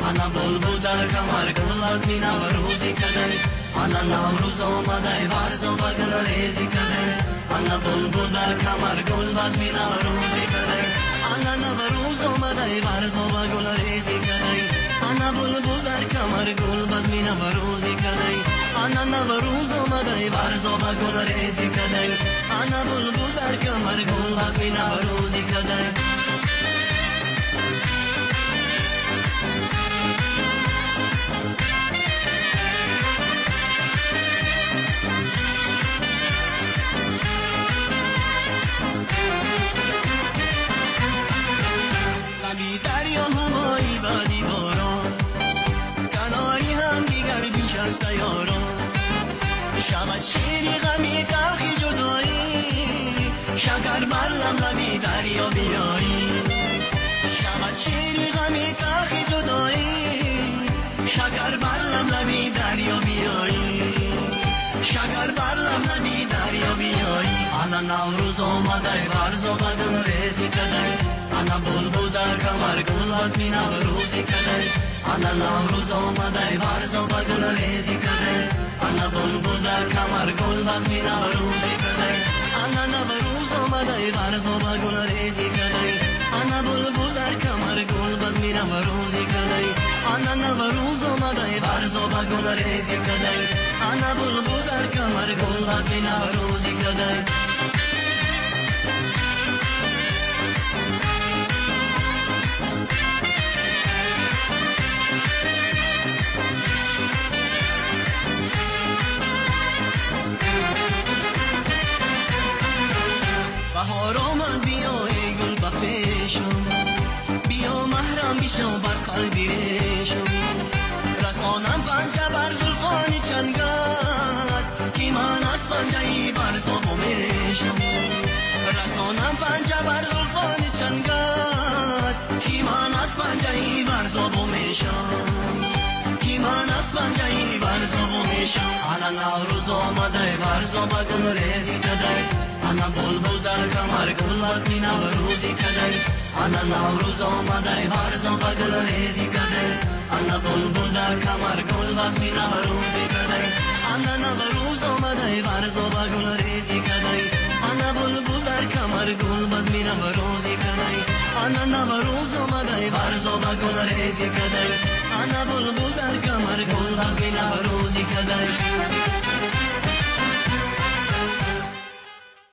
Ана булбул дар камар гул базми наврӯзӣ кадай. Ана Наврӯз омадай, барзо ба гулрезӣ кадай. Ана булбул дар камар гул базми наврӯзӣ кадай. Ана Наврӯз омадай, барзо ба гулрезӣ кадай. Ана булбул дар камар гул базми наврӯзӣ кадай. Ана Наврӯз омадай, барзо ба гулрезӣ кадай. Ана булбул дар камар гул базми наврӯзӣ кадай. لبی دریا هوایی بادی باران، کناری هم دیگر بیش از یاران. شود شیری غمی تلخی جدایی، شکر بر لب لبی دریا بیایی. شود شیری غمی تلخی جدایی، شکر بر لب لبی دریا بیایی. شکر بر لب لبی دریا بیایی. Ана Наврӯз омадай, барзо ба гулрезӣ кадай. Ана булбул дар камар гул базми наврӯзӣ кадай. Ана Наврӯз омадай, барзо ба гулрезӣ кадай. Ана булбул дар камар гул базми наврӯзӣ кадай. Ана Наврӯз омадай, барзо ба гулрезӣ кадай. Ана булбул дар камар гул базми наврӯзӣ кадай. Ана Наврӯз омадай, барзо ба гулрезӣ кадай. Ана булбул дар камар гул базми наврӯзӣ кадай. بهار آمد بیا ای گل به پیشم، بیا محرم بشو بر قلبی ریشم. رسانم پنجه بر زلفان چنگت، که من از پنجه بر زبو میشم. رسانم پنجه بر زلفان چنگت، که من از پنجه بر زبو میشم. که من از پنجه بر زبو میشم. Ана Наврӯз омадай, барзо ба гулрезӣ кадай. Ана булбул дар камар гул базми наврӯзӣ кадай. Ана Наврӯз омадай, барзо ба гулрезӣ кадай. Ана булбул дар камар гул базми наврӯзӣ кадай. Ана Наврӯз омадай, барзо ба гулрезӣ кадай. Ана булбул дар камар гул базми наврӯзӣ кадай. Ана Наврӯз омадай, барзо ба гулрезӣ кадай. Ана булбул дар камар гул базми наврӯзӣ кадай.